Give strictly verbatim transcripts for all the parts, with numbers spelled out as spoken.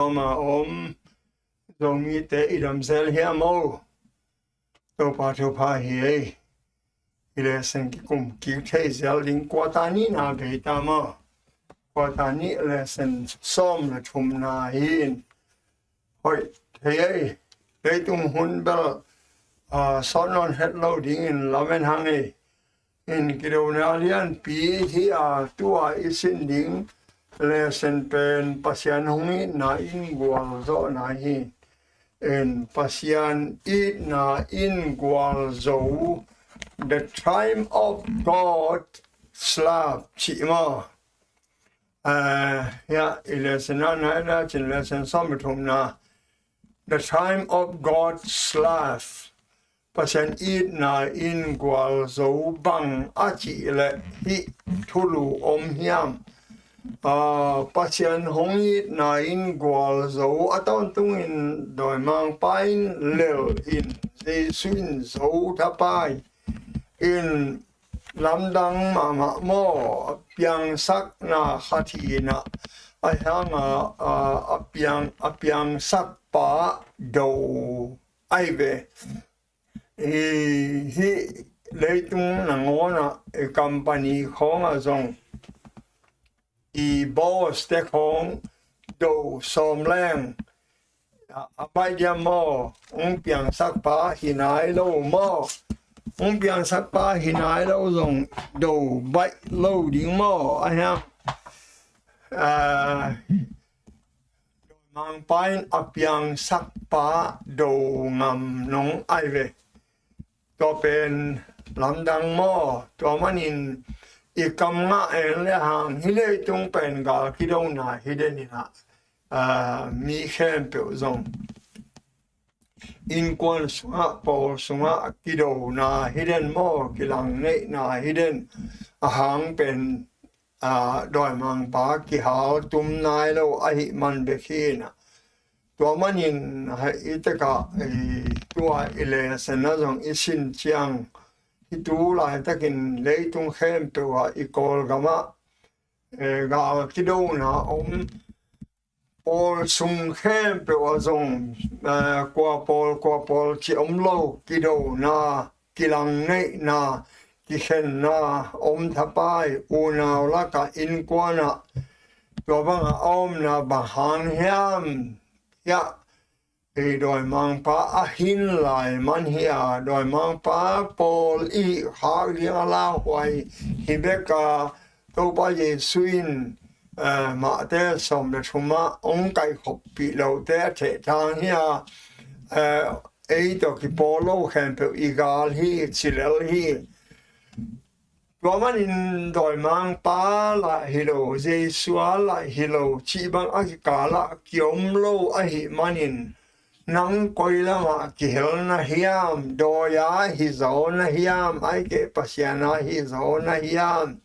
Ama om Zomite i damsel hiam o? Topa thupha hi ei. I lesson kikum kik thei zel ding. Quarter nihna bei ta maw? Quarter nih lesson sawm le thumna hi in. Hoih thei ei. Leitung hun bel sawt nawn het lo dingin lamen hang ei. In kidona lianpi hi a, tua i sin ding lesson pen Pasian hong itna in gualzawhna hi. In Pasian itna in gualzo, the time of God's love cih maw? Hiah i lesson ah na, na cin lesson sawm le thumna, the time of God's love, Pasian itna in gualzo bang a cih leh hih thulu om hiam? Pasian hong itna in gualzo a tawntungin dawimangpa in lel in, Jesu in zo thapai in, lamdang mahmah maw? Piangsakna khat hi in ah, a hiang a, a piang, a piangsakpa do ai ve. I hih leitung nangawn ah, i company khawng ah zong i boss te khawng do sawm leng a baih diam maw? Hong piangsakpa hi nai lo maw? Hong piangsakpa hi nai lo zong do baih lo ding maw? A hiang, dawimangpa in a piangsakpa do ngam nong ai ve. Tua pen lamdang maw? Tua manin i kam ngah en le hang, hih leitung pen gal kidona hi den in ah, mi khempeuh zong innkuan sungah, pawl sungah kidona hi den maw, kilangneihna hi den. A hang pen dawimangpa kihal tum nai lo ahih man bek hi in ah. Tua manin hih i tekah, tua i lesson ah zong i sin ciang, hih tu laitakin leitung khempeuh ah, i Kawlgam ah gal kidona om, pawl sung khempeuh ah zong kua pawl kua pawl ci om lo, kidona, kilangneihna, kikhenna om thapai. Unau lakah, innkuan ah, tua bangah a omna bang hang hiam? Hiah, ei dawimangpa a hin lai man hi a, dawimangpa pawl i hih khak ding a lauhuai hi bek a, Topa Jesu in Mate sawm le thum ah hong kaikhoppih lote a thehthang hi a, ei tawh kipawl lo khempeuh i gal hi, ci lel hi. Tua manin dawimangpa lah hi lo, Jesu a lah hi lo cih bang a kikal ah kiom lo ahih manin, nang koi lamah kihel na hiam? Dawi a hi zaw na hiam? Ahih keh Pasian a hi zaw na hiam?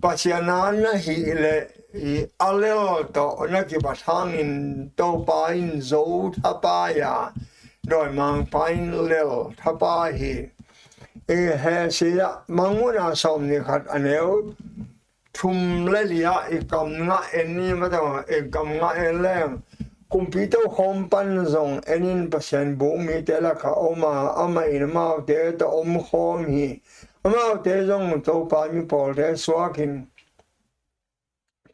Pasian a na hih leh a lel tawh na kibat hangin Topa in zo thapai a, dawimangpa in lel thapai hi. Hesaya Mangmuhna sawm nih khat, a neu thum le li ah i kam ngah en ni, mataw, i kam ngah en leng, kumpi tokhom pan zong en in, Pasian buk mite lakah om a, amah in amaute tawh omkhawm hi. Amaute zong Topa mi pawlte suakin,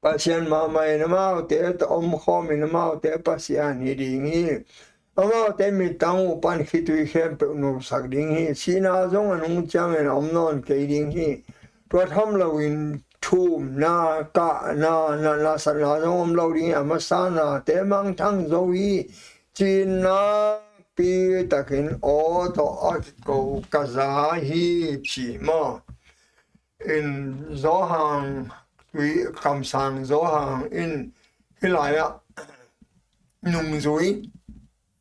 Pasian mahmah in amaute tawh omkhawmin, amaute Pasian hi ding hi. Amaute mittang uh pan khitui khempeuh nusak ding hi. Sihna zong a nung ciangin a om nawn kei ding hi. Tua tham loin thumna, kahna, natna satna zong om lo ding hi. A masa nate mangthang zo hi, ci-in nakpi takin aw tawh a kiko ka za hi, ci maw? In Johan, tui kamsang Johan in hih lai-ah nungzui,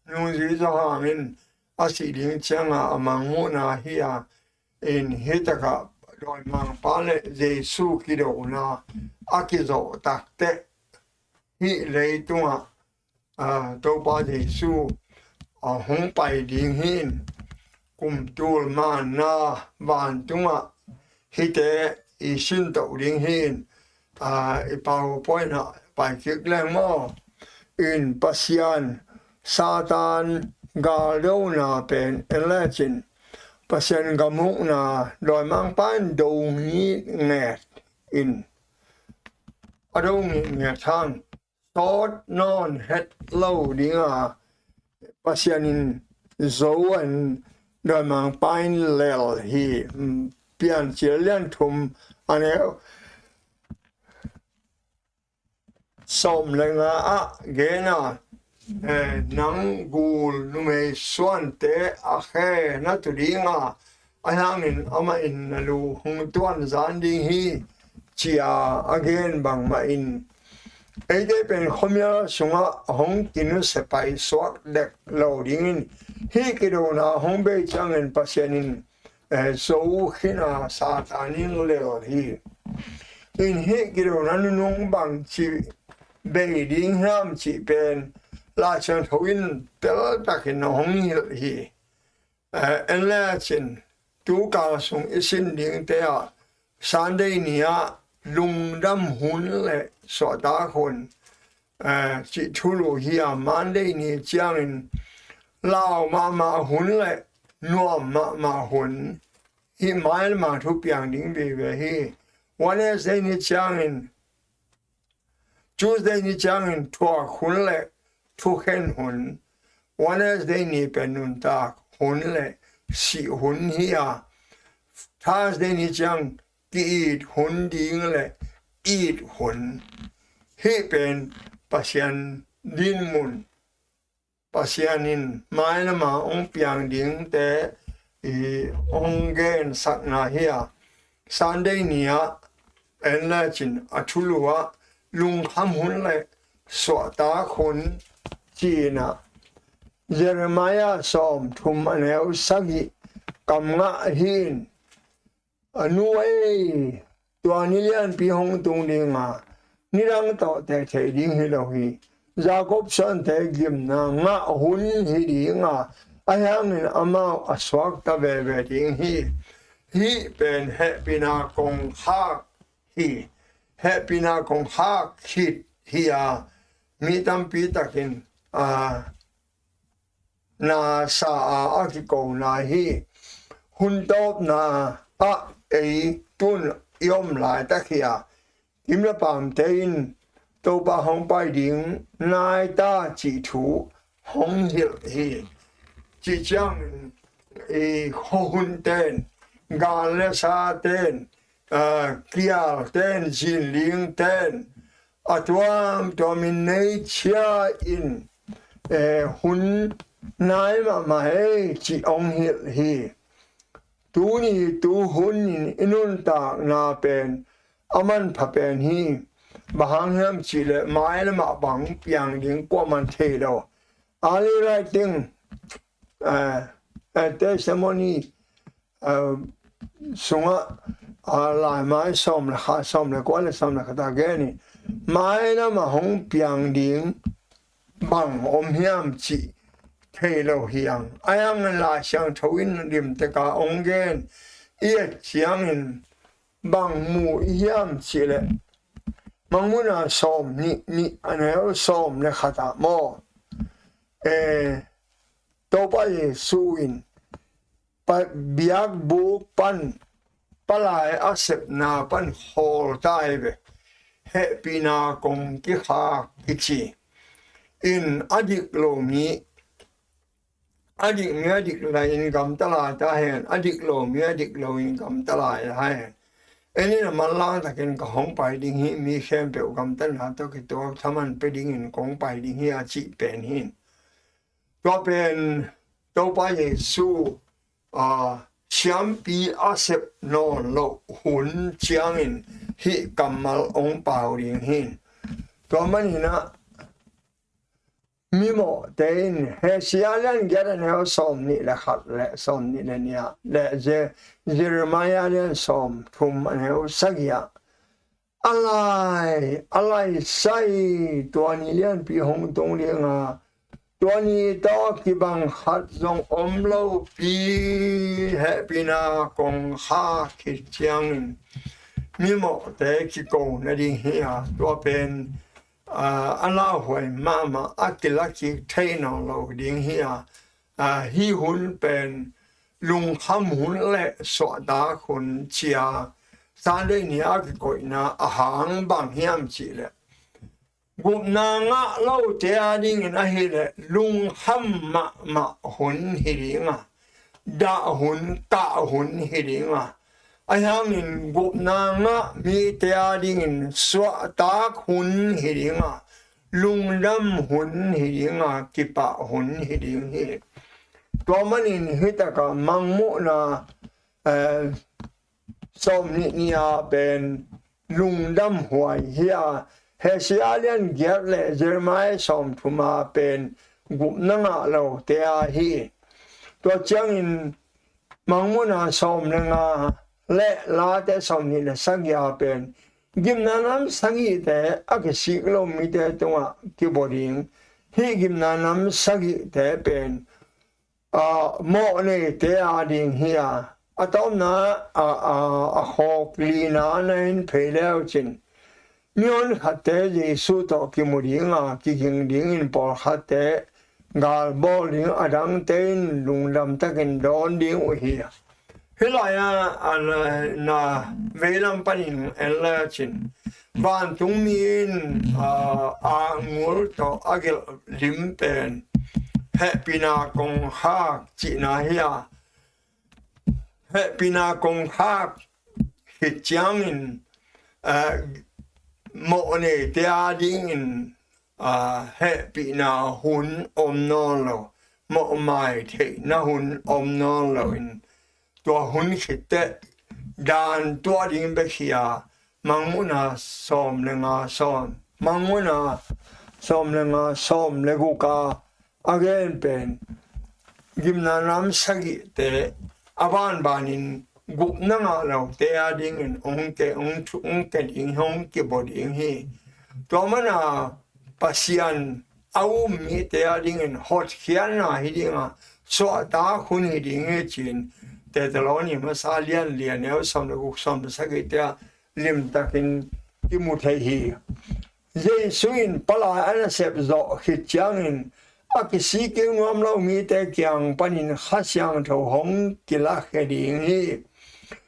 nungzui Johan in a sih ding ciangah a Mangmuhna hi a, in hih takah dawimangpa le Jesu kidona a kizawh takteh, hih leitungah Topa Jesu hong pai ding hi in, kum tul manna vantungah hihte i sintoh ding hi in, i PowerPoint ah pai kik leng maw? in Pasian Satan galdona pen en lecin Pasian gam ukna dawimangpa in do ngitnget in a do ngitnget hang sawt nawn het lo dinga Pasian in zo in dawimangpa in lel hi. Piancil lian thum a neu sawm le nga ah gena, eh, nang gul numei suante a khe na tu dinga, a hangin amah in na lu hong tuanzan ding hi, ci-a a gen bangmah in eite pen khuamial sungah hong kinusia paisuak dek lo dingin hih kidona hong bei ciangin Pasian in, eh, zo khin a Satan in lel hi. In hih kidona nunung bangci bei ding hiam cih pen Lai Siangtho in teltakin a hong hilh hi. Eh, en lecin tukal sung i sin dingte ah Sunday ni ah lungdam hun le suahtak hun, eh, cih thulu hi a, Monday ni ciangin lau mahmah hun le nuam mahmah hun, hih mailam a thu piang ding vive hi. Wednesday ni ciangin, Tuesday ni ciangin thuak hun le thukhen hun, Wednesday ni pen nuntak hun le sih hun hi a, Thursday ni ciang ki-it hun ding le it hun. Hih pen Pasian dinmun, Pasian in mailam a hong piang dingte i hong gensakna hi a, Sunday ni ah en lecin a thulu ah lungkham hun le suahtak hun ci-in ah Jeremiah sawm thum a neu sagih kam ngah hi in, a nu ei, tua ni lianpi hong tung dinga nidang tawh teh theih ding hi lo hi. Jacob suante gimna ngah hun hi dinga, a hangin amau a suakta veve ding hi. Hih pen hehpihna kongkhak hi. Hehpihna kongkhak khit hi a, mi tampi takin a na sa a, a kikona hi. Hun tawpna ah ei tun i om laitak hi a, kim le paamte in Topa hong pai ding nai ta cih thu hong hilh hi. Cih ciangin i khuahun ten, gal le sa ten, aa, kial ten, zinling ten, a tuamtuamin nei cia in, eh, hun nai mahmah ei cih hong hilh hi. Tuni tuhun in i nuntakna pen a manpha pen hi. Bang hang hiam cihleh mailam ah bang piang ding kuaman thei lo. Early writing, eh, eh, testimony, eh, sungah, ah, laimai sawm le khat, sawm le kua le sawm le khat a gen hi. Mailam ah hong piang ding bang om hiam cih thei lo hi hang. Ahi hangin Lai Siangtho in limtaka hong gen i et ciangin bang mu i hiam cihleh Mangmuhna sawm nih, nih a neu sawm le khat ah maw, eh, Topa Jesu in pa, biakbuk pan palai a sepna pan khawl ta hi ve. Hehpihna kong kikhak kici in a dik lo mi, a dik mi a dik lai in gamta lai ta hen, a dik lo mi a dik lo in gamta lai ta hen. En in a manlang takin ka hong pai ding hi, mi khempeuh gamtatna tawh kituak thaman pia dingin kong pai ding hi a cih pen hi. Tua pen Topa Jesu, a, siampi a sep nawn loh hun ciangin hih kammal hong pau ding hi. Tua manin ah mimawhte in Hosea lian giat a neu sawm nih le khat le sawm nih le nih ah le Je-, Jeremiah lian sawm thum a neu sagih ah a lai, a lai sai, tua ni lianpi hong tung dinga, tua ni tawh kibang khat zong om lopi hehpihna kong khak khit ciangin mimawhte kiko nading hi a, tua pen a lauhuai mahmah a kila kik thei nawn lo ding hi a, hih hun pen lungkham hun le suahtak hun ci a, Sunday ni a kikoihna a hang bang hiam cihleh, gupna ngah lote a dingin ahileh lungkham mahmah hun hi ding a, dah hun, kah hun hi ding a, ahi hangin gupna ngah mite a dingin suahtak hun hi ding a, lungdam hun hi ding a, kipah hun hi ding hi. Tua manin hih takah Mangmuhna, eh, sawmnih ni a pen lungdam huai hi a, Hosea lian giat le Jeremiah sawmthum a pen gupna ngah lote a hi. Tua ciangin Mangmuhna sawm le nga le Late sawmnih le sagih a pen gimna nam sagihte a kisik lo mite tungah kibua ding. Hih gimna nam sagihte pen mawhneite a ding hi a, a tawpna a, a, a khawk lina na in phei leucin, mihon khatte Jesu tawh kimu ding a, kiging dingin pawlkhatte galbawl ding, a dangte in lungdam takin dawn ding uh hi a. Hih lai-ah a na, na veilam panin en lecin, vantungmi in a, a ngul tawh a gelh lim pen hehpihna kongkhak cihna hi a, hehpihna kongkhak khit ciangin, a, mawhneite a dingin, a, hehpihna hun om nawn lo, mawhmai theihna hun om nawn loin, tua hun khitteh dan tuah ding bek hi a, Mangmuhna sawm le nga sawm, Mangmuhna sawm le nga sawm le guk a a gen pen gimna nam sagihte a banbanin gupna ngah lote a dingin hong ke, hong thu, hong ke ding, hong kibua ding hi. Tua mana Pasian a um mite a dingin hotkhiatna hi ding a, suahtak hun hi ding hi ci-in Thesalonika masa lian li a neu sawm le guk, sawm le sagihte ah limtakin kimu thei hi. Jesu in palai a nasep zawh khit ciangin a kisik kik nuam lo mite kiang panin Kha Siangtho hong kilakhia ding hi.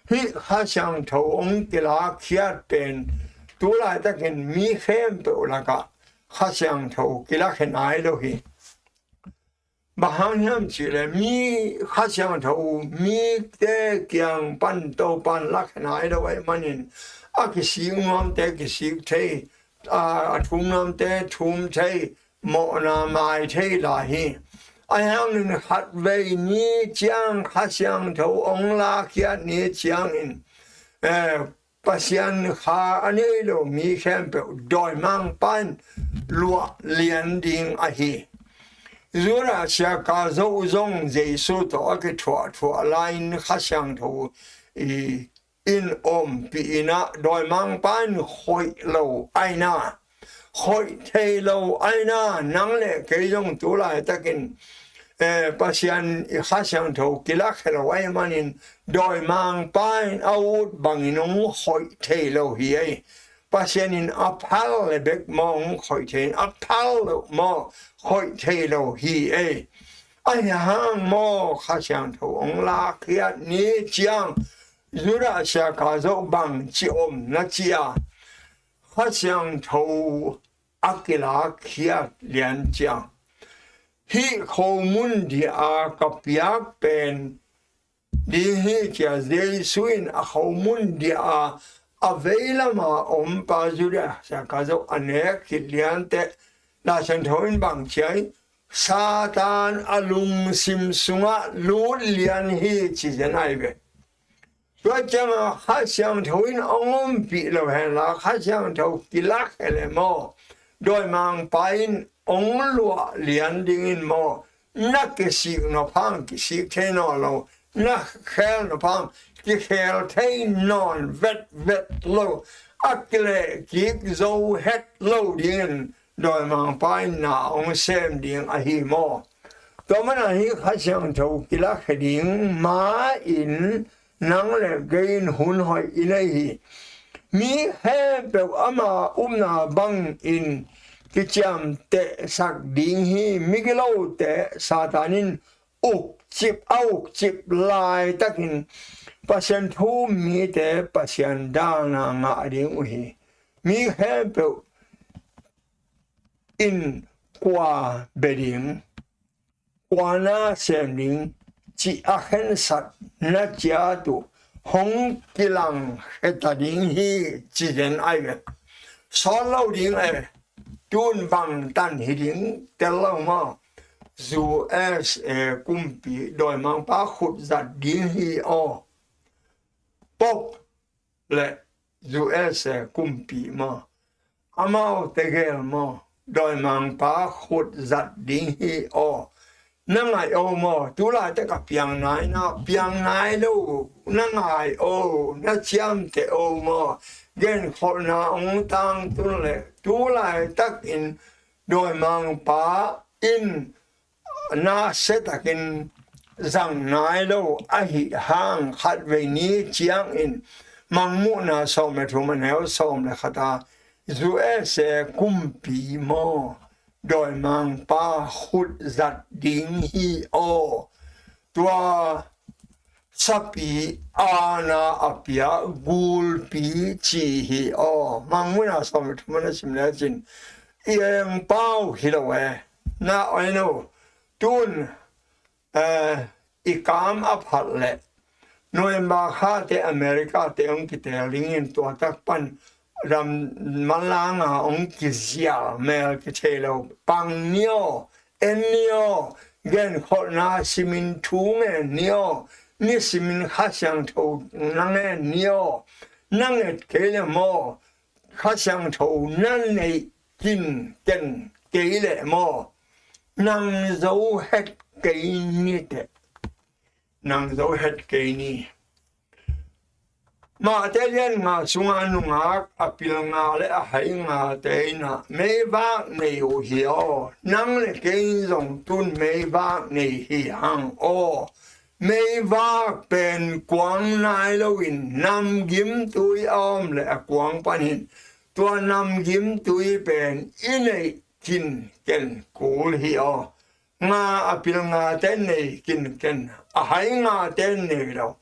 Hih Kha Siangtho hong kilakkhiat pen tu laitakin mi khempeuh lakah Kha Siangtho kilakhia nai lo hi. Bang hang hiam cihleh mi Kha Siangtho mite kiang pan Topan lakhia nai lo ahih manin a kisik nuamte kisik thei, a, a thum nuamte thum thei, mawhna mai thei lai hi. Ahi hangin khatvei ni ciang Kha Siangtho hong lakkhiat ni ciangin, eh, Pasian Kha a nei lo mi khempeuh dawimangpa in luah lian ding ahi. Judah Iskariot zong Jesu tawh a kithuahthuah lai-in Kha Siangtho i in ompih in ah dawimangpa in khoih lo aina, khoih thei lo aina, nang le kei zong tu laitakin, eh, Pasian i Kha Siangtho kilakhia lo ahih manin dawimangpa in a ut bangin hong khoih thei lo hi ei. Pasian in a phal le bek maw hong khoih thei in, a phal lo maw khoih thei lo hi ei. Ahi hang maw Kha Siangtho hong lakkhiat ni ciang Judah Iskariot bang ci om na ci a, Kha Siangtho a kilakkhiat lian ciang, hih khomun dia a ka piak pen ding hi cia Jesu in a khomun dia a, a veilama ompa Judah Iskariot a nek khit lianteh Lai Siangtho in bang cia hi, Satan a lungsim sungah lut lian hi ci zen ai ve. Tua ciangah Kha Siangtho in hong ompih lo henla, Kha Siangtho kilakhia le maw dawimangpa in hong luah lian dingin maw, na kisik nawphang kisik thei nawn lo, na khel nawphang kikhel thei nawn vetvet lo, a kileh kik zo het lo dingin dawimangpa in na hong sem ding ahi maw. Tua mana hih Kha Siangtho kilakhia ding ma-in nang le kei in hun hoih i nei hi. Mi khempeuh ama upna bangin kiciamtehsak ding hi. Migilote Satan in ukcip, a ukcip laitakin Pasian thu um mite Pasian dalna ngah ding uh hi. Mi khempeuh in kua bia ding, kua na sem ding cih a khensat na ciat uh hong kilang kheta ding hi, ci zen ai ve. Sawt lo ding ai ve. Tun bangtan hi ding tel lo maw? U S A kumpi dawimangpa khut zat ding hi aw. Pope le U S A kumpi maw, amau tegel maw, dawimangpa khut zat ding hi aw. Na ngaih o maw, tu laitak a piang nai na, piang nai lo, na ngaih o, na ciamteh o maw? Genkholhna hong tangtun le tu laitakin dawimangpa in na siatakin zang nai lo ahih hang, khatvei ni ciangin Mangmuhna sawm le thum a neu sawm le khat a, U S A kumpi maw, dawimangpa khut zat ding hi aw. Tua sapi aana a pia gulpi ci hi aw. Mangmuhna sawm le thum a na sim lecin i eng pau hi lo e. Na oi no, tun, eh, i kam a phat le November khate America te hong kitel dingin tua tak pan ram manlanga hong kizial mel kithei lo pang ni aw. En ni aw, genkholhna simin thu ngen ni aw, nisimin Kha Siangtho na ngen ni aw. Na nget kei le maw, Kha Siangtho na neih kinken kei le maw, nang zo het kei ni teh. Nang zo het kei ni. Mate lian nga sunga nungak a pil nga le a hai ngate in ah meivak nei uh hi aw. Nang le kei in zong tun meivak nei hi hang aw. Meivak pen kuang nai loin namgimtui a om le a kuang panin tua namgimtui pen i neih kinken kul hi aw. Nga a pil ngate nei kinken, a hai ngate nei lo.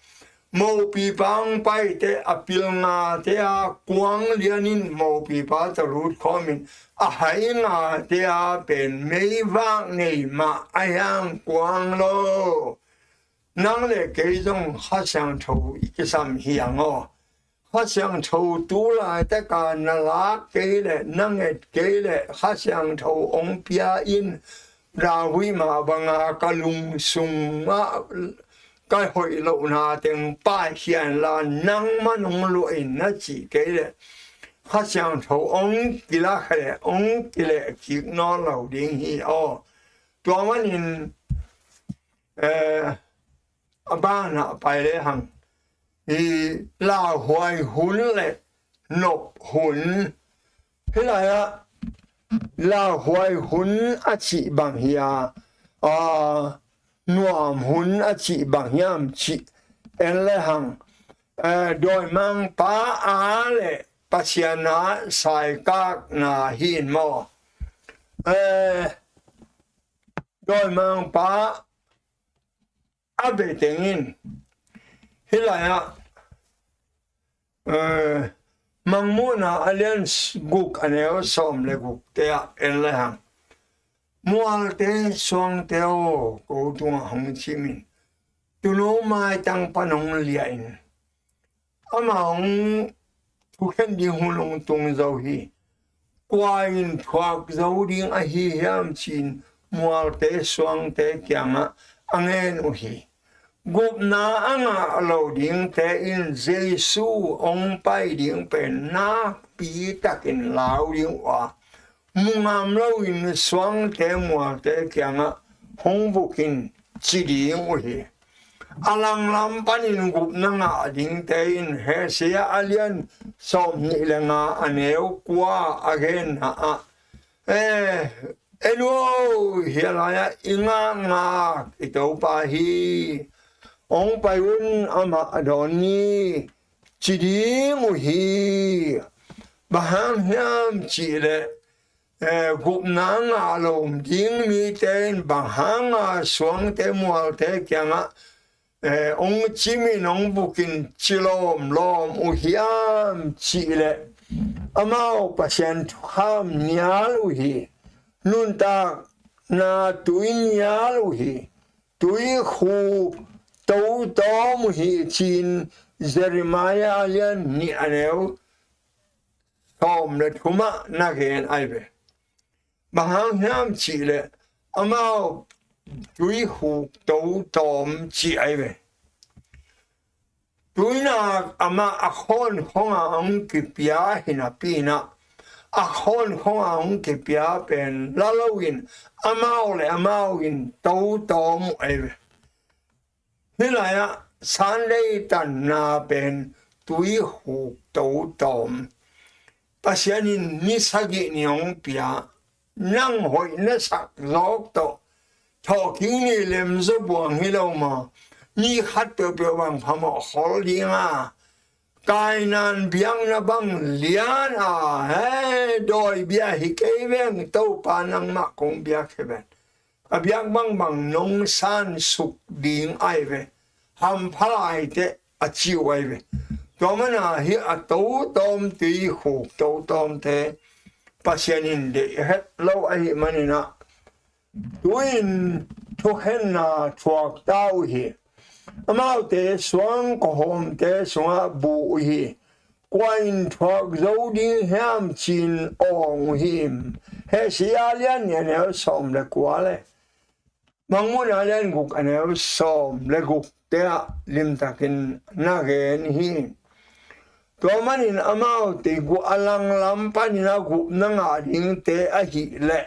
Mopipa hong paite a pil ngate a kuang lianin mopipa tawh lut khawmin a hai ngate a pen meivak nei mah a hiang kuang lo. Nang le kei zong Kha Siangtho i kisam hi ang aw. Kha Siangtho tu laitaka na lak kei le na nget kei le Kha Siangtho hong pia in, David mah banga ka lungsung ah ka hoih lohna teng paikhia inla nangman hong luah in na cih kei le Kha Siangtho hong kilakkhia le hong kilehkik nawn lo ding hi aw. Tua manin, eh, a banah pai le hang, i lauhuai hun le nop hun. Hih lai-ah lauhuai hun a cih bang hi a, a, nuam hun a cih bang hiam cih en le hang, eh, dawimangpa a le Pasian a saikakna hi in maw? Eh, dawimangpa a beiteng in hih lai-ah, eh, Mangmuhna a lian guk a neu sawm le guk te ah en le hang, mualte suangte aw, ko tungah hong cimin, tunu maitang pan hong liah in, amah hong thukhen ding hun hong tung zo hi. Kua in thuak zo ding ahi hiam ci-in mualte suangte kiangah a ngen uh hi. Gupna a ngah lo dingte in Jesu hong pai ding pen nakpi takin lau ding uh a, mu ngam loin suangte mualte kiangah hong vuk in ci ding uh hi. A langlam panin gupna ngah dingte in Isaiah a lian sawmnih le nga a neu kua a genna ah, eh, en uh aw, hih lai-ah i ngakngak i Topa hi, hong pai un, amah dawn ni, ci ding uh hi. Bang hang hiam cih leh eh, gupna ngah lawm ding mite in bang hanga suangte mualte kiangah, eh, hong cimin hong bukin ci lawmlawm uh hiam cihleh, amau Pasian thukham nial uh hi. Nuntakna tui nial uh hi. Tuikhu to tawm uh hi ci-in Jeremiah a lian nih a neu sawm le thumah na gen ahi ve. Bang hang hiam cihleh amau tuikhu to tawm ci ahi ve. Tuinak amah a khawnkhonga hong kipia hi napi-in ah, a khawnkhonga hong kipia pen la loin amau le amau in to tawm uh ahi ve. Hih lai-ah Sunday tanna pen tuikhu to tawm. Pasian in ni sagih ni hong pia, nang hoih na sak zawk tawh, thawhkik ni lemzaw buang hi lo maw, ni khat peuhpeuh bang phamawh khol dinga, Kainan biakna bang lian a, he, dawi bia hi kei veng, Topa nangmah kong biak hi ven. A biak bangbang nong sansuk ding ahi ve. Hampha laite a ci uh ahi ve. Tua mana hih a to tawm tuikhuk to tawmte Pasian in deih het lo ahih manin ah, tu-in thukhenna thuak ta uh hi. Amaute suang kawhawmte sungah bu uh hi. Kua in thuak zo ding hiam ci-in awng uh hi. Hehsia lian nih a neu sawm le kua le Mangmuhna lian guk a neu sawm le gukte ah limtakin na gen hi. Tua manin amaute gu-, a langlam panin a gupna ngah dingte ahih leh,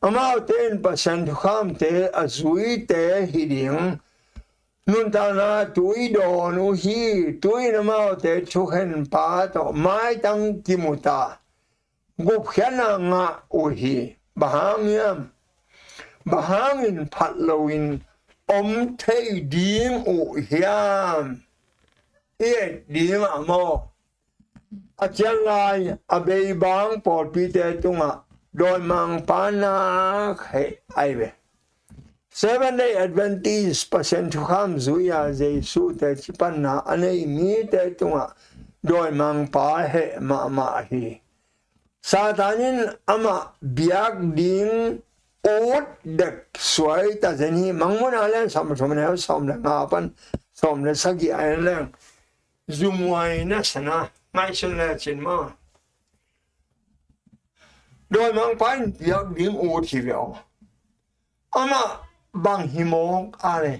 amaute in Pasian thukhamte a zuite hi ding. Nuntakna tui dawn uh hi. Tu-in amaute thukhenpa tawh maitang kimu ta, gupkhiatna ngah uh hi. Bang hang hiam? Bang hangin phat loin om thei ding uh hiam? I et dingah maw, a cianglai a beibang pawlpite tungah dawimangpa nak heh ahi ve. Seven Day Adventist, Pasian thukham zui-a Jesu teci panna a nei mite tungah dawimangpa heh mahmah hi. Satan in amah biak ding ut dek suai ta zen hi. Mangmuhna lian sawm le thum a neu sawm le nga pan sawm le sagih a en leng, zumuai na sana ngaihsun lecin maw, dawimangpa in biak ding ut hi ve aw. Amah bang hi mawk a le,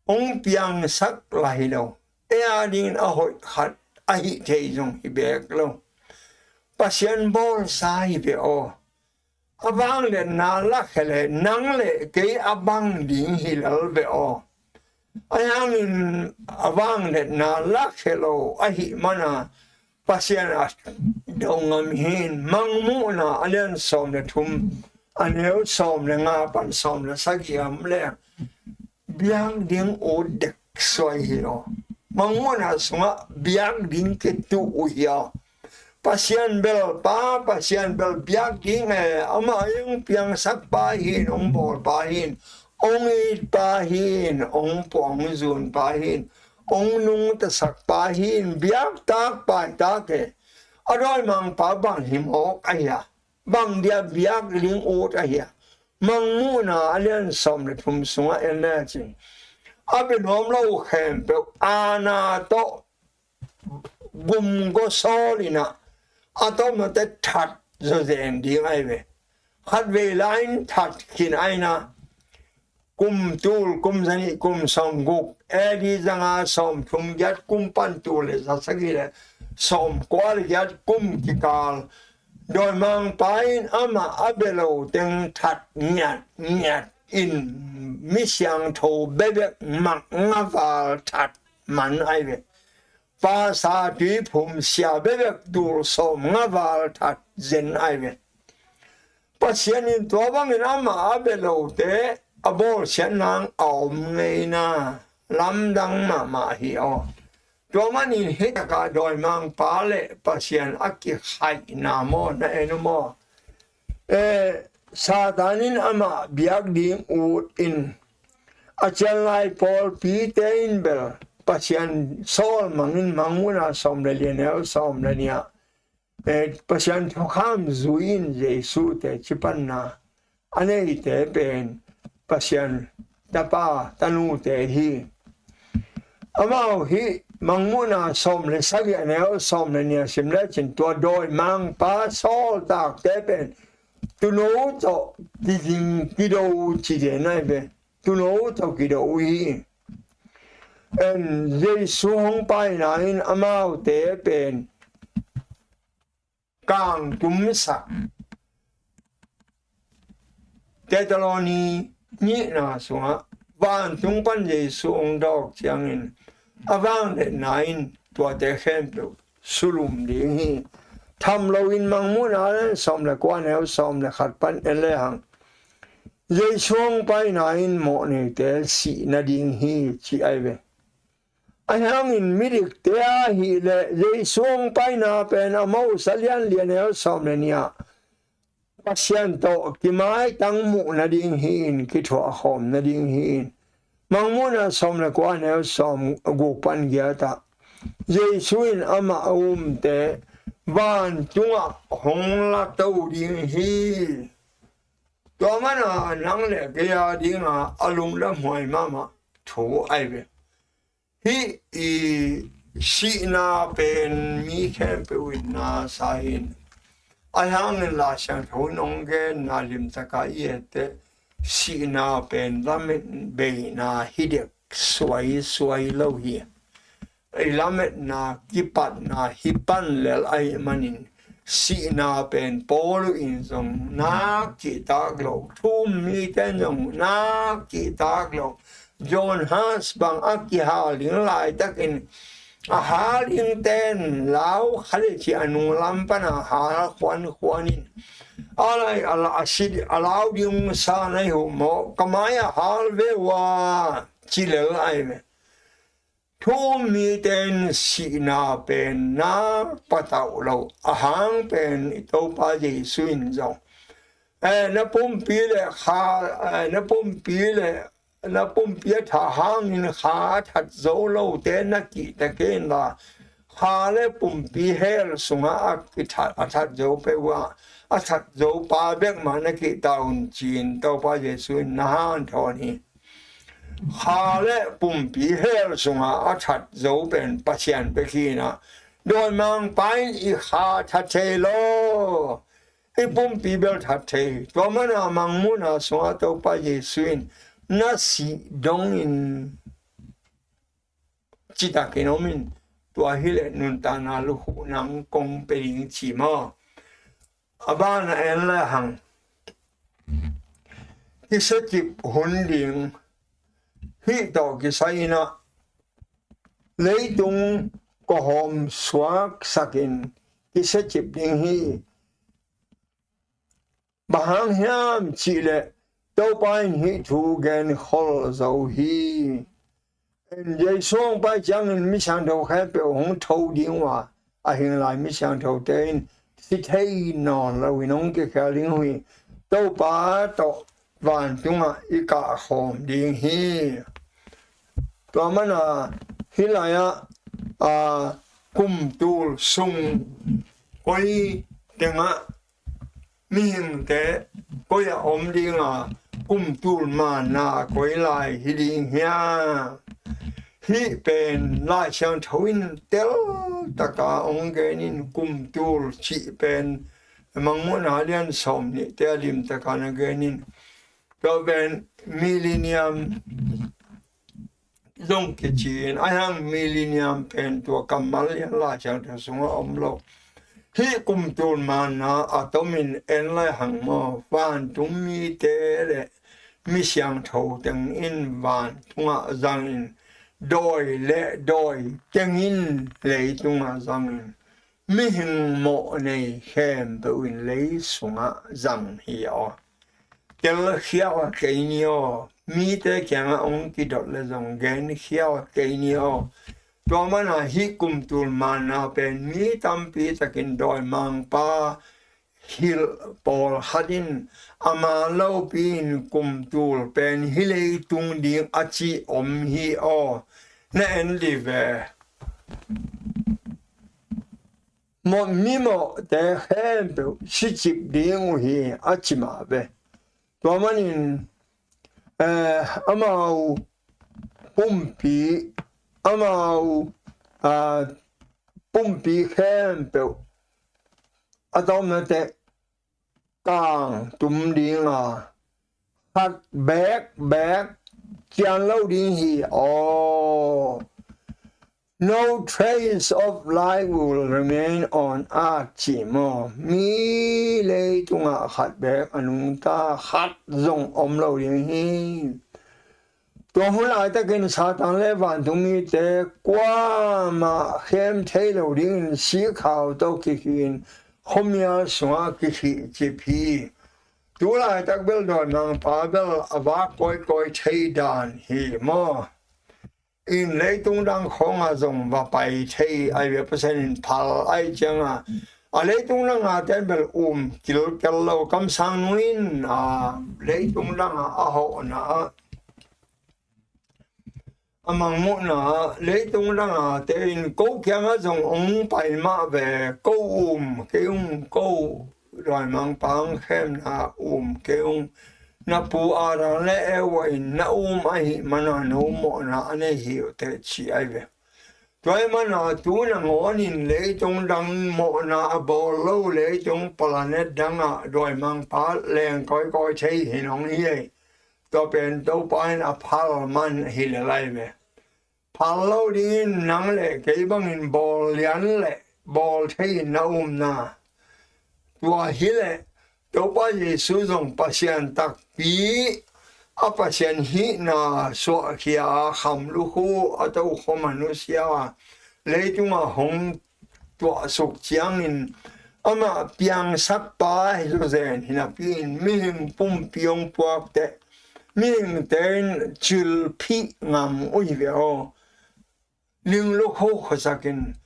hong piangsak lah hi lo. Ei a dingin a hoih khat ahih thei zong hi beek lo. Pasian bawlsa hi ve aw. A vangliatna lakhia le nang le kei a bang ding hi lel ve aw. Ahi hangin a vangliatna lakhia lo ahih mana Pasian a do ngam hi. Mangmuhna a lian sawm le thum a neu sawm le nga pan sawm le sagih a om le, biak ding ut dek suai hi lo. Mangmuhna sungah biak ding kituh uh hi a. Pasian bel pa, Pasian bel biak ding e, amah hong piangsakpa hi in, hong bawlpa hi in, hong itpa hi in, hong puang zunpa hi in, hong nungtasakpa hi in, biak tak pai tak e. A dawimangpa bang hi mawk ahi a, bang dia biak ding ut ahi a. Mangmuhna a lian sawm le thum sungah en lecin, a bia nuam lo khempeuh aana tawh gum gawsawl in ah, a tawmnate that zawzen ding ahi ve. Khatvei lai-in that khin ahi na, kum tul, kum zanih, kum sawmguk, A D zanga sawmthum giat kum pan tul le zasagih le sawmkua le giat kum kikal, dawimangpa in amah a bia lo teng that ngiat ngiat in, mi siangtho bebek mak ngaval that man ahi ve. Pasa tuiphum sia bebek tul sawm ngaval that zen ahi ve. Pasian in tua bangin amah a bia lote a bawlsiat nang a om ngeina lamdang mahmah hi aw. Tua manin hih takah dawimangpa le Pasian a kikhaihna maw, na en uh maw? Eh, Satan in amah biak ding ut in a cianlai pawlpite in bel Pasian sawl mangin, Mangmuhna sawm le li a neu sawm le nih ah, eh, Pasian thukham zui in Jesu te cipanna a neite pen Pasian tapa tanute hi. Amau hih Mangmuhna sawm le sagih a neu sawm le nih a sim lecin tua dawimangpa sawltakte pen tuuno tawh kizing kido cite nai ve. Tuuno tawh kido uh hi. En, Jesu hong paina in amaute pen kangtumsak. Thesalonika nihna sungah vantung pan Jesu hong dawk ciangin a vangliatna in tuate khempeuh sulum ding hi. Tham loin Mangmuhna a lian sawm le kua a neu sawm le khat pan en lehang, Jesu hong paina in mawhneite sih nading hi, ci ahi ve. Ahi hangin midikte ahih leh Jesu hong paina pen Amos a lian li a neu sawm le nih ah Pasian tawh kimaitang muh nading hi-in, kithuahkhawm nading hi-in, Mangmuhna sawm le kua a neu sawm guk pan giat ah Jesu in amah a umte vantungah hong lato ding hi. Tua mana nang le kei a dinga a lungdamhuai mahmah thu ahi ve. Hih i sihna pen mi khempeuh in na sa hi. Ahi hangin Lai Siangtho in hong genna limtaka i etteh, sihna pen lamet beina hi dek, suai suai lo hi. I lametna kipatna hi pan lel ahih manin sihna pen Paul in zong nak cihtak lo, thu-um mite in zong nak cihtak lo. John Huss bang a kihal ding laitakin a hal dingte in lau kha le ci a nunglam pana hal khuankhuan in, a lai a la a si a lau ding sa na hi uh maw, ka mai-ah hal ve uh a, ci lel ahi ve. Thu-um mite in sihna pen na patauh lo, a hang pen i Topa Jesu in zong, eh, na pumpi le kha, eh, na pumpi le, na pumpi a thah hangin kha a that zo lote na kihta kei inla, kha le pumpi hell sungah a kithat, a that zo peuh uh a, a that zo pa bek mah na kihta un, ci-in Topa Jesu in na hanthawn hi. Kha le pumpi hell sungah a that zo pen Pasian bek hi-in ah, dawimangpa in i kha that thei lo, i pumpi bel that thei. Tua mana Mangmuhna sungah Topa Jesu in na sih dongin citakin om in, tua hileh nuntakna lukhuhna kong pia ding ci maw? A ban a en lehang, kisacip hun ding hih tawh kisai-in ah leitung kawhawm suaksakin kisacip ding hi. Bang hang hiam cihleh Topa in hih thu genkhol zo hi. Jesu hong pai ciangin mi siangtho khempeuh hong tho ding uh a, a hing lai mi siangthote in si thei nawn loin hong kikhial ding uh hi. Topa tawh vantungah i kahkhawm ding hi. Tua mana hih lai-ah, a, kum tul sung koi tengah mihingte koi-ah om dinga, kum tul manna koi lai hi ding hiam? Hih pen Lai Siangtho in teltaka hong gen in, kum tul cih pen Mangmuhna lian sawm nihte a limtaka na gen in. Tua pen millennium zong kici in, a hang millennium pen tua kammal lian Lai Siangtho sungah om lo. Hih kum tul manna a tomin en lai hang maw, vantung mite le mi siangtho teng in vantungah zangin, dawi le dawi teng in leitungah zangin, mihing mawh nei khempeuh in lei sungah zang hi aw. Telkhiau a kei ni aw, mite kiangah hong kidot le zong genkhiau a kei ni aw. Tua mana hih kum tul manna pen mi tampi takin dawimangpa hilh pawlkhat in ama lopi-in kum tul pen hih leitung ding a ci om hi aw. Na en dih ve. Mawh, mimawhte khempeuh sicip ding uh hi a ci mah ve. Tua manin, eh, amau pumpi, amau, ah, pumpi khempeuh a tawmna teh kang tum ding a, khat beek beek cian lo ding hi aw. No trace of life will remain on earth, ci maw? Mi leitungah khat beek a nungta, khat zong om lo ding hi. Tua hun laitakin Satan le vantung mite kuamah khem thei lo dingin sikhau tawh kikhin khuamial sungah kikhih cip hi. Tu laitak bel dawimangpa bel a vak kawikawi thei dan hi maw? In leitung dang khawngah zong va pai thei ai ve, Pasian in phal ai ciangah a leitung dangah ten bel um kilkel lo, kamsang nu in a leitung dangah a hawhna ah a mangmuhna leitung dangah te in ko kiangah zong ong pai mah ve, ko um kei ung, ko dawimangpa ong khemna um kei ung, na pu Adam le Eva in na um ahih mana no mawhna a nei hi uh teh ci ai ve. Tua ahih mana tu nangawnin leitung dang mawhna a bawl lo leitung planet dangah dawimangpa leng kawikawi thei hi nong hi ei. Tua pen Topa in a phal man hi le lai ve. Phal lo dingin nang le kei bangin bawl lian le bawl thei in na umna. Tua hi le Topa Jesu zong Pasian takpi, a Pasian hihna suahkhia a kham lukhu a tokhom a nusia leitungah hong tuahsuk ciangin amah piangsakpa hi zawzen hinapi in mihing pumpi hong puak teh mihingte in cilphih ngam uh hi ve aw. Ling lukhu khuasakin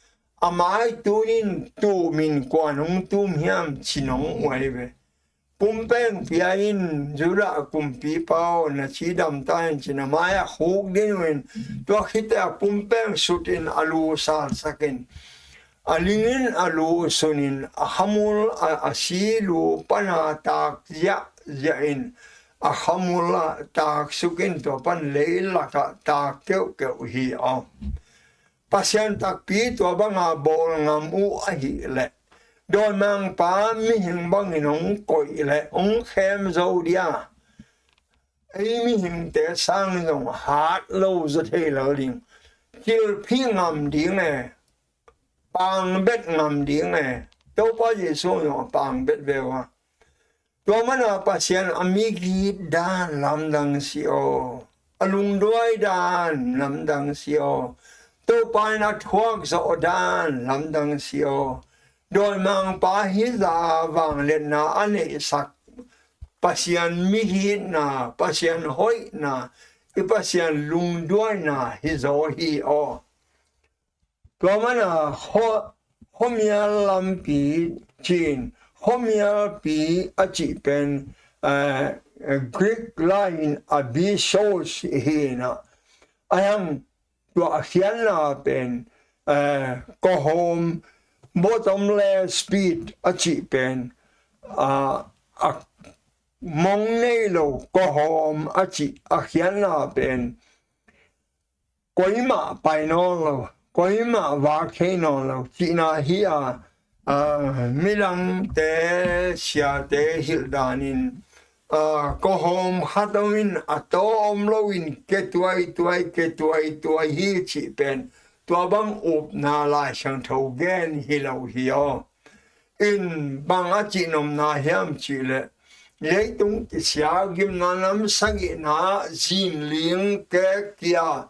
a mai tunin tum in kuan hong tum hiam ci nong uh ai ve. Pumpeng pia in Judah kumpipa aw, na cidam ta in ci-in a mai-ah khuk ding uh in tua khit teh a pumpeng sut in a lu salsak in a ling in a lu sun in a khamul a, a si lu pana tak ziahziah in a khamul ah taksuk in tua pan leilakah tak keuhkeuh hi aw. Pasian takpi tua banga bawl ngam uh ahih leh dawimangpa mihing bangin hong koih leh hong khem zo dia. Ei mihingte sang zong hat lo zaw thei lel ding. Cilphih ngam ding e. Pangbet ngam ding e. Topa Jesu zong a pangbet ve uh a. Tua mana Pasian a migit dan lamdang si aw. A lungduai dan lamdang si aw. Topa in a thuak zawh dan lamdang si aw. Dawimangpa hi zah a vangliatna a neihsak Pasian migitna, Pasian hoihna, i Pasian lungduaina hi zaw hi aw. Tua mana khuamial lampi ci-in khuamialpi a cih pen, eh, Greek lai-in abyssos hi na. A hiang tua a khiatna pen, eh, kohawm, bottomless pit a cih pen, ah, a mong nei lo kohawm a cih a khiatna pen koimah pai nawn lo, koimah vak thei nawn lo cihna hi a, ah, midangte siate hilh danin, ah, kohawm khat om in a taw om loin ketuaituai ketuaituai hi cih pen tua bang upna Lai Siangtho gen hi lo hi aw. In bang a cihnopna hiam cihleh leitung kisia, gimna nam sagihna, zinling kekkia,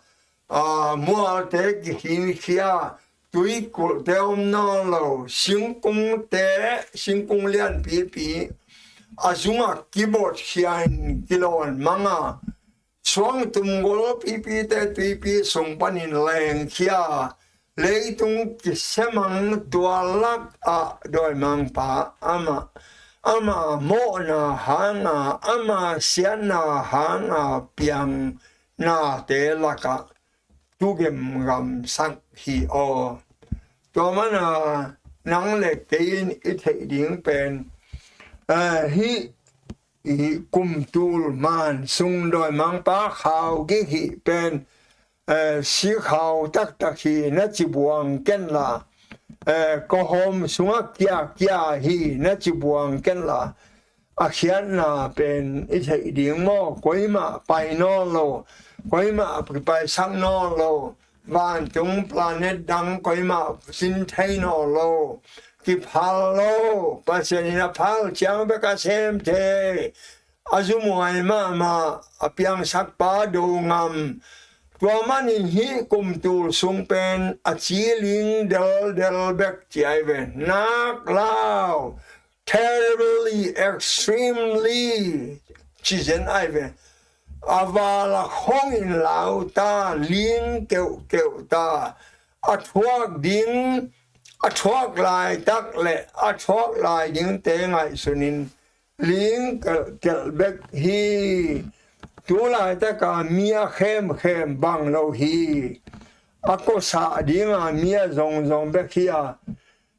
ah, mualte kikhinkhia, tuikulhte om nawn lo, singkungte, singkung lianpipi a zungah kibotkhia in kilawn manga, suangtum golpipite tuipi sung panin lengkhia, leitung kisemang tua lakah dawimangpa amah ama mawhna hanga, ama siatna hanga piang nate lakah tugemgamsak hi aw. Tua mana nang le kei in i theih ding pen, eh, hih, hih kumtul man sung dawimangpa khau gik hih pen, eh, sikhau taktak hi na ci buang kenla, eh, kawhawm sungah kiakia hi na ci buang kenla, a khiatna pen i theih ding maw? Koimah pai nawn lo, koimah kipaisak nawn lo, vantung planet dang koimah sin thei nawn lo, kiphal lo, Pasian in a phal ciang bek a sem thei, a zumuai mahmah, a piangsakpa do ngam. Tua manin hih kumtul sung pen a ciling deldel bek ci ai ve. Nak lau, terribly, extremely, ci zen ai ve. A vala khong in lau ta, ling keuhkeuh ta, a thuak ding, a thuak laitak le a thuak lai dingte ngaihsunin ling kelhkelh bek hi. Tu laitaka mi a khemkhem bang lo hi. A kosah dinga mi a zongzong bek hi a,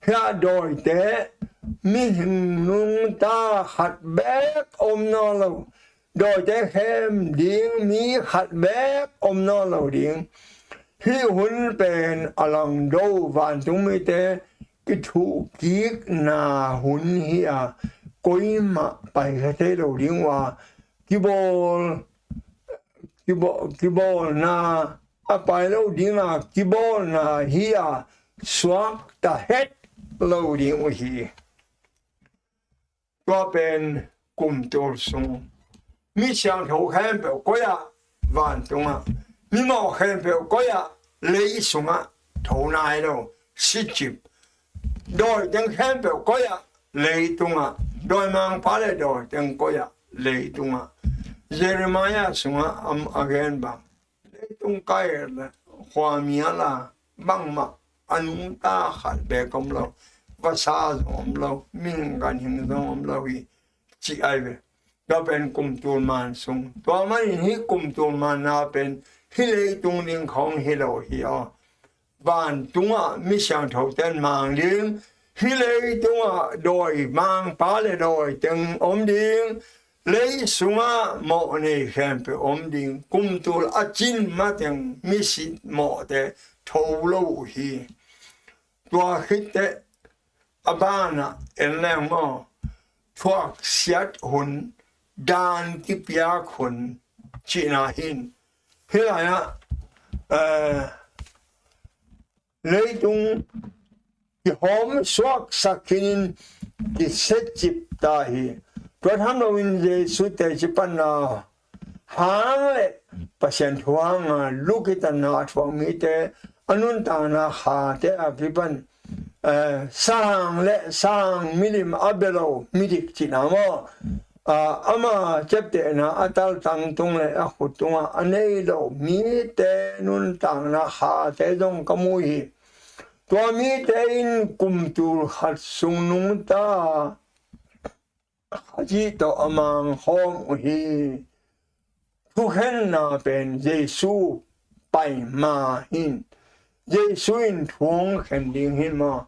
hia dawite mihing nungta khat bek om nawn lo, dawite khem ding mi khat bek om nawn lo ding. Hih hun pen a langdo vantung mite kithuhkikna hun hi a, koimah paikha thei lo ding uh a, kibawl, kibawl, kibawlna a pai lo dinga kibawlna hi a, suakta het lo ding uh hi. Tua pen kumtul sung. Mi siangtho khempeuh koi-ah vantungah, mi mawh khempeuh koi-ah lei sungah tho nai lo, sicip. Dawiteng khempeuh koi-ah leitungah, dawimangpa le dawiteng koi-ah leitungah. Jeremiah sungah am a gen bang, leitung kai le khuami a la bangmah a nungta khat bek om lo, vasa zong om lo, mihing ganhing zong om lo hi, ci ai ve. Tua pen kumtul man sung. Tua manin hih kumtul manna pen hih leitung ding khawng hi lo hi aw. Vantungah mi siangthote in mang ding, hih leitungah dawimangpa le dawiteng om ding, lei sungah mawh nei khempeuh om ding. Kumtul a cin mateng misit mawhte tho lo uh hi. Tua khitteh a banah en leng maw, thuaksiat hun, dan kipiak hun cihna hin. Hih lai-ah, eh, leitung kihawm suaksak khinin kisetcip ta hi. Tua tham loin Jesu teci panna hang le Pasian thu hanga lukitanna a thuak mite a nuntakna khate a kipan, eh, sang le sang milim a bia lo midik cihna maw? Ah, ama ciaptehna a taltang tung le a khut tungah a nei lo mite nuntakna khate zong ka mu hi. Tua mite in kumtul khat sung nungta Khazih tawh a mangkhawm uh hi. Thukhenna pen Jesu pai ma hin, Jesu in thu hong khen ding hin maw?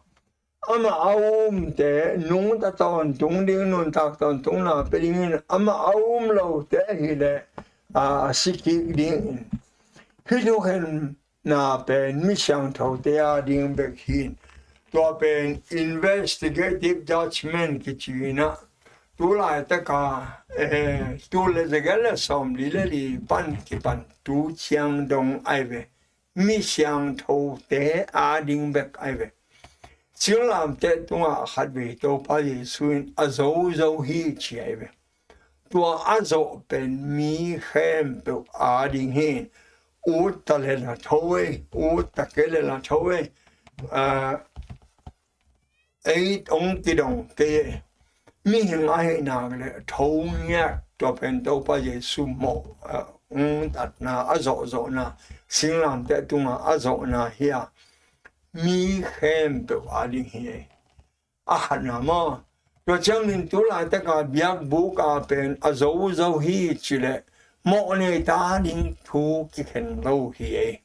Amah a umte nungta tawntung ding, nuntak tawntungna pia dingin amah a um lote ahileh a, a si kik dingin. Hih thukhen na pen mi siangthote a ding bek hi. Tua pen investigative judgment kici in ah, tu laitaka, eh, tul le zagiat le sawmli le li pan kipan tu ciang dong ai ve. Mi siangthote a ding bek ai ve. Singlamteh tungah khatvei Topa Jesu in a zo zo hi ci ai ve. Tua a zawh pen mi khempeuh a ding hi. Utta le la tho ei, utta kei le la tho ei. Ah, ei ong kidong kei ei. Mihing ahih nak le tho ngiat tua pen Topa Jesu mawh, ah, ong tatna, a zawhzawhna, singlamteh tunga a zawhna hi a, mi khempeuh a ding hi ei. A khatna maw, Tua ciangin tu laitaka biakbuk a pen a zozo hi cileh mawhnei ta ding thu kikhen lo hi ei.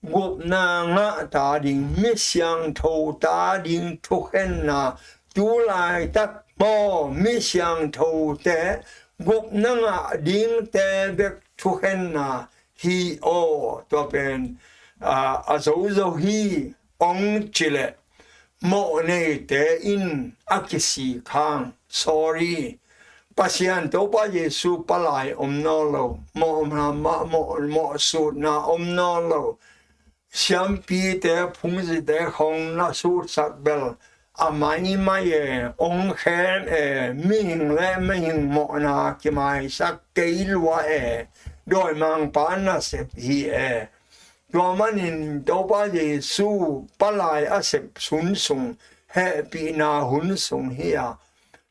Gupna ngah ta ding, mi siangtho ta ding thukhenna, tu laitak maw mi siangthote gupna ngah dingte bek thukhenna hi aw. Tua pen a, a zozo hi ong cileh mawhneite in a kisik hang. Sorry. Pasian Topa Jesu palai om nawn lo, mawhna mah, mawh, mawhsutna om nawn lo. Siampite, phungzite khong na sutsak bel a maimai e, ong khem e, mihing le mihing mawhna kimaisak kei lua e, dawimangpa nasep hi e. Tua manin Topa Jesu palai a sep hun sung, hehpihna hun sung hi a,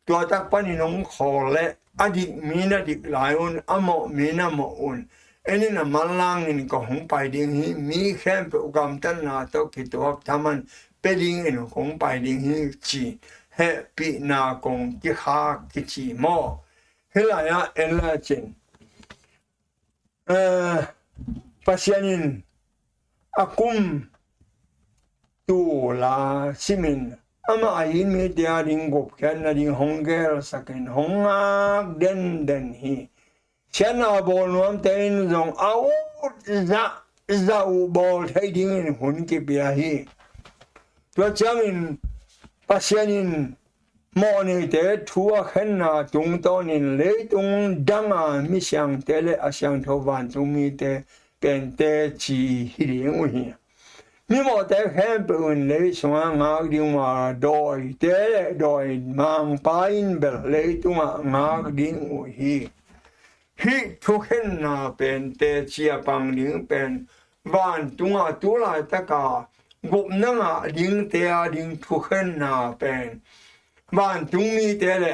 tua tak panin hong khawl leh a dik mi na dik lai un, a mawh mi na mawh un. En in, a manlangin kong hong pai ding hi, mi khempeuh gamtatna tawh kituak thaman pia dingin kong pai ding hi ci, hehpihna kong kikhak kici maw. Hih lai-ah en lecin, eh, Pasian in a kum tul a simin amah a it mite a ding gupkhiatna ding hong gelsakin hong ngak denden hi. Siatna bawl nuamte in zong a ut zahzah uh bawl thei dingin hun kipia hi. Tua ciangin Pasian in mawhneite thu a khenna tungtawnin leitung danga misiangte le a siangtho vantung mite pen teci hi ding uh hi. Mimawhte khempeuh in lei sungah ngak ding uh a, dawite le dawimangpa in bel leitungah ngak ding uh hi. Hih thukhenna pen teci a pang ding pen vantungah tu laitaka gupna ngah dingte a ding thukhenna pen vantung mite le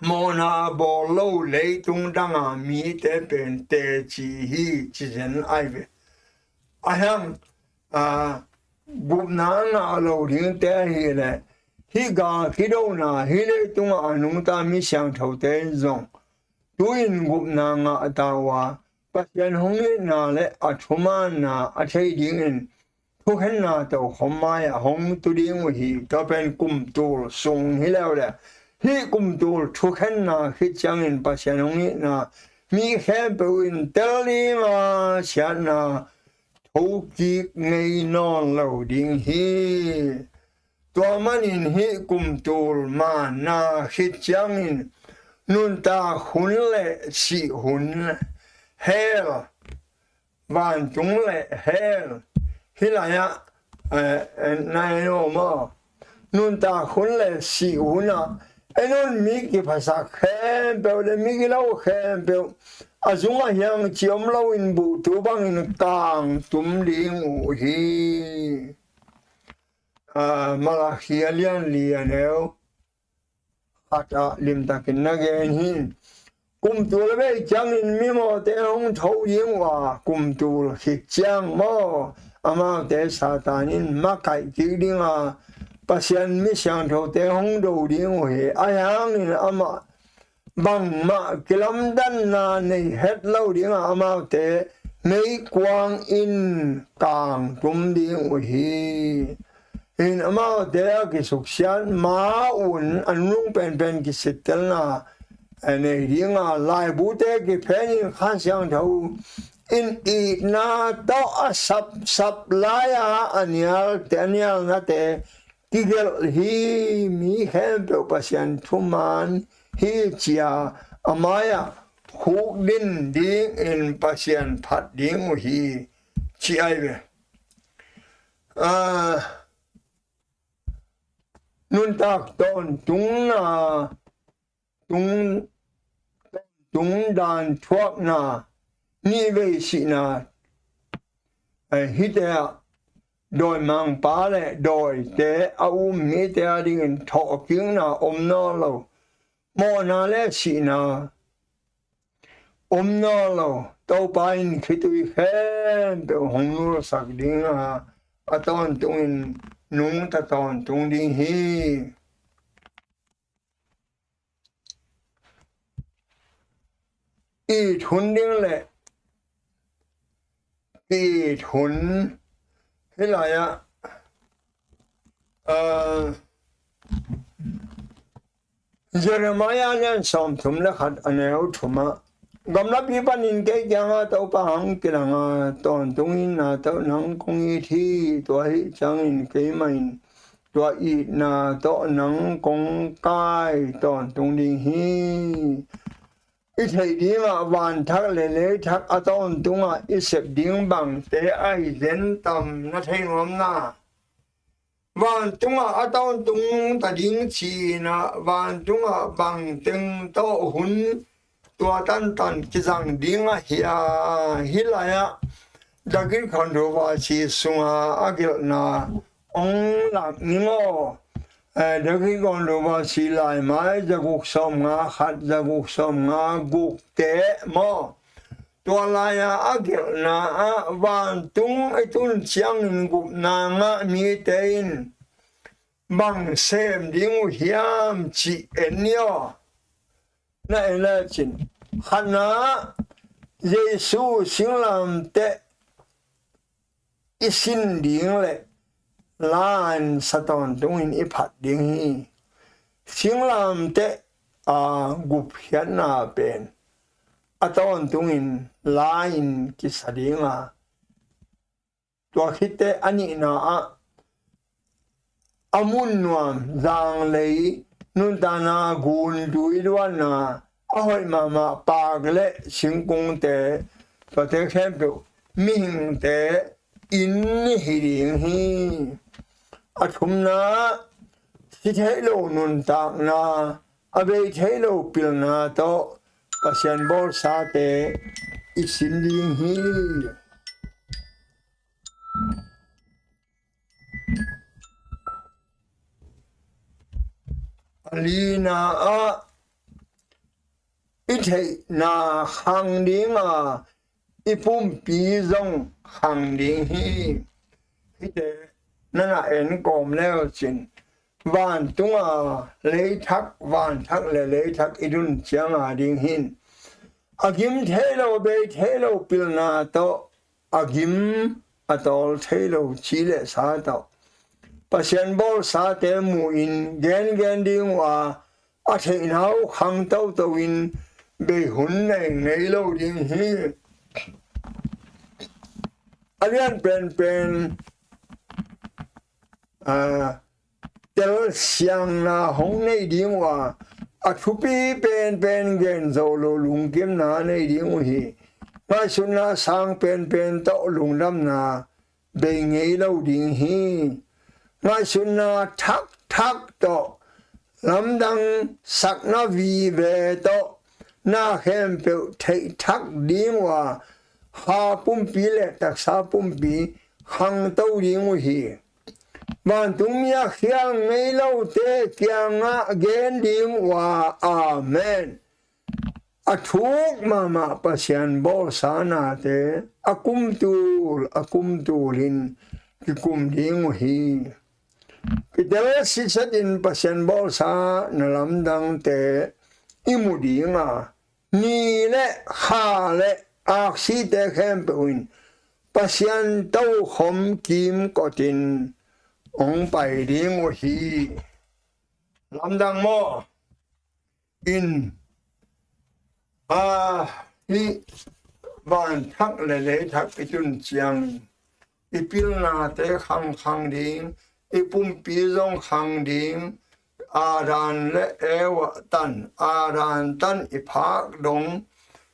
mawhna bawl lo leitung danga mite pen teci hi ci zen ai ve. A hiang, a, gupna ngah lo dingte ahileh hih gal kidona hih leitungah a nungta mi siangthote in zong tu-in gupna ngah ta uh a, Pasian hong itna le a thumaanna a thei dingin thukhenna tokhom mai-ah hong tu ding uh hi. Tua pen kumtul sung hi leuleh hih kumtul thukhenna khit ciangin Pasian hong itna mi khempeuh in tel ding a, siatna thokik ngei nawn lo ding hi. Tua manin hih kumtul maanna khit ciangin nuntak hun le sih hun, hell, vantung le hell, hih lai-ah, eh, eh, na en uh maw? Nuntak hun le sih hunah en un, mi kiphasak khempeuh le mi kilo khempeuh a zung a hiang ci om loin buhtu bangin kangtum ding uh hi. Ah, Malakhi a lian li a neu khat ah limtakin na gen hi. Kumtul a bei ciangin mimawhte hong tho ding uh a, kumtul khit ciang maw amaute Satan in makaih kik ding a, Pasian mi siangthote hong do ding uh hi. Ahi hangin amah bangmah kilamdanna nei het lo ding a, amaute meikuang in kangtum ding uh hi. In amaute a kisuksiat ma un a nunung penpen kisittelna a nei ding a, laibute kiphenin Kha Siangtho in itna tawh a sapsap lai-a a nialte, a nialnate kigelh hi. Mi khempeuh Pasian thuman hi ci-a a mai-ah khukdin dingin Pasian phat ding uh hi ci ai ve. Ah, nuntak tawntungna, tung, tung dan thuakna, nihvei sihna, eh, hihte ah dawimangpa le dawite a um mite a dingin thawhkikna om nawn lo, mawhna le sihna om nawn lo, Topa in khitui khempeuh hong nulsak ding a, a tawntungin nungta tawntung ding hi. it hun ding le ki-it hun. Hih lai-ah, ah, Jeremiah lian sawmthum le khat, a neu thum ah, gamlapi panin kei kiangah Topa hong kilang a, tawntungin na tawh nang kong it hi. Tua ahih ciangin keimah in tua itna tawh nang kong kai tawntung ding hi. I theih dingah vanthak le leithak a tawntungah i sep ding bangte ahi zen tam na thei nuam na. Vantungah a tawntung ta ding ci-in ah, vantungah bangteng tawh hun tua tantan kizang ding ahi a, hih lai-ah Dagit controversy sunga a gelhna hong lak ning aw. Eh, Dagit controversy laimai zaguk sawmnga khat, zaguk sawmnga gukte maw? Tua lai-a a gelhna ah vantung i tun ciangin gupna ngah mite in bang sem ding uh hiam cih en ni aw. Na en lecin, khatna, Jesu singlamteh i sin ding le la-in sa tawntungin i phat ding hi. Singlamteh a gupkhiatna pen a tawntungin la-in kisa ding a, tua khitteh a nihna ah a mun nuam zanglei nuntakna, gun tui duanna, a hoih mahmah park le singkungte, tuate khempeuh mihingte inn i hi ding hi. A thumna, si theih lo nuntakna, a bei theih lo pilna tawh Pasian bawlsate i sin ding hi. A lina ah, i theihna khang ding a, i pumpi zong khang ding hi. Hihte na na en kawm lecin, vantung a leithak, vanthak le leithak i dun ciang a ding hin, a gim thei lo, bei thei lo pilna tawh, a gim a tawl thei lo ci le sa tawh Pasian bawlsate mu-in gengen ding uh a, a theihna uh khang toto in bei hun nei ngei lo ding hi. A lian penpen, a, telsiangna hong nei ding uh a, a thupi penpen gen zo lo lungkimna nei ding uh hi. Ngaihsutna sang penpen tawh lungdamna bei ngei lo ding hi. Ngaihsutna thakthak tawh, lamdang sakna vive tawh, na khempeuh theih thak ding uh a, kha pumpi le taksa pumpi khangto ding uh hi. Vantung mi a khial ngei lote kiangah gen ding uh a, amen. A thuk mahmah Pasian bawlsa nate a kumtul a kumtul in kikum ding uh hi. Kitel sitsetin Pasian bawlsa na lamdangte i mu ding a, ni le kha le aksite khempeuh in Pasian tokhom kimkotin hong pai ding uh hi. Lamdang maw? In, a, hih vanthak le leithak i tun ciang, i pilnate khangkhang ding, i pumpi zong khang ding, Adam le Eva tan, Adam tan i phak dong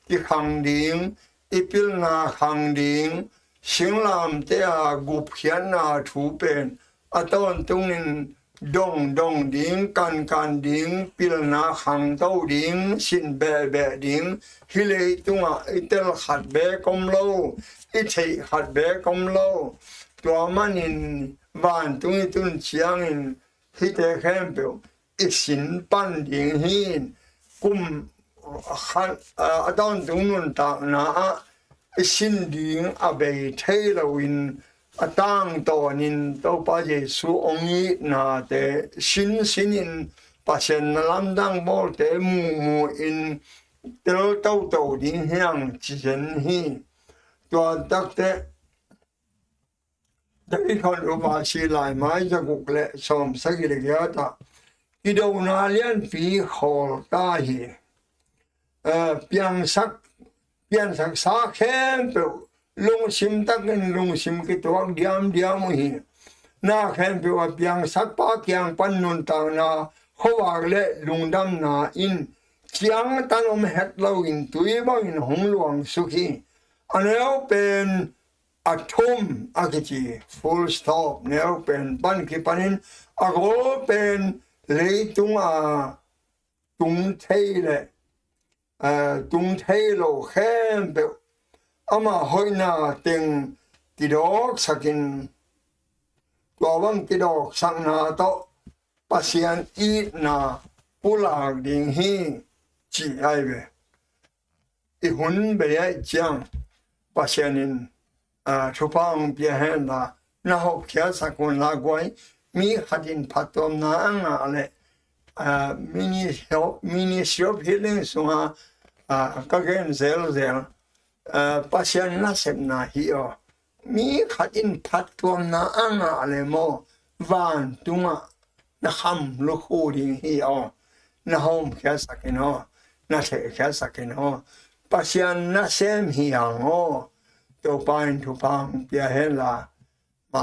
kikhang ding, i pilna khang ding, singlamteh a gupkhiatna thu pen a tawntungin dongdong ding, kankan ding, pilna khangto ding, sin behbeh ding, hih leitungah i tel khat beek om lo, i theih khat beek om lo. Tua manin vantung i tun ciangin hihte khempeuh i sin pan ding hi. Kum khat, a, a tawntung nuntakna ah i sin ding a bei thei loin a tangtawnin Topa Jesu hong itnate sinsinin Pasian na lamdang bawlte muhmuhin tel toto ding hi hang ci zen hi. Tua takte David khawnrupa si lai mai zaguk le sawm sagih le giat ah kidona lianpi khawl ta hi. Eh, piangsak, piansaksa khempeuh lungsim takin lungsim kituak diamdiam uh hi. Na khempeuh a piangsakpa kiang pan nuntakna, khuavak le lungdamna in ciangtan om het loin tui bangin hong luangsuk hi. A neu pen a thum a kici, full stop, neu pen pan kipanin a gol pen leitung a tung thei le, eh, tung thei lo khempeuh ama hoihna teng kidawksakin, tua bang kidawksakna tawh Pasian itna pulak ding hi, ci ai ve. I hun bei ahih ciang Pasian in, ah, thupha hong pia hen la, na hopkhiatsak un la guai. Mi khat in phattuamna a ngah le, ah, Ministry of, Ministry of Healing sunga, ah, ka gen zelzel, ah, Pasian nasepna hi aw. Mi khat in phattuamna a ngah le maw, vantungah na kham lukhu ding hi aw. Na hawmkhiatsak in aw, na theihkhiatsak in aw. Pasian nasem hi hang aw. Topa in thupha hong pia hen la,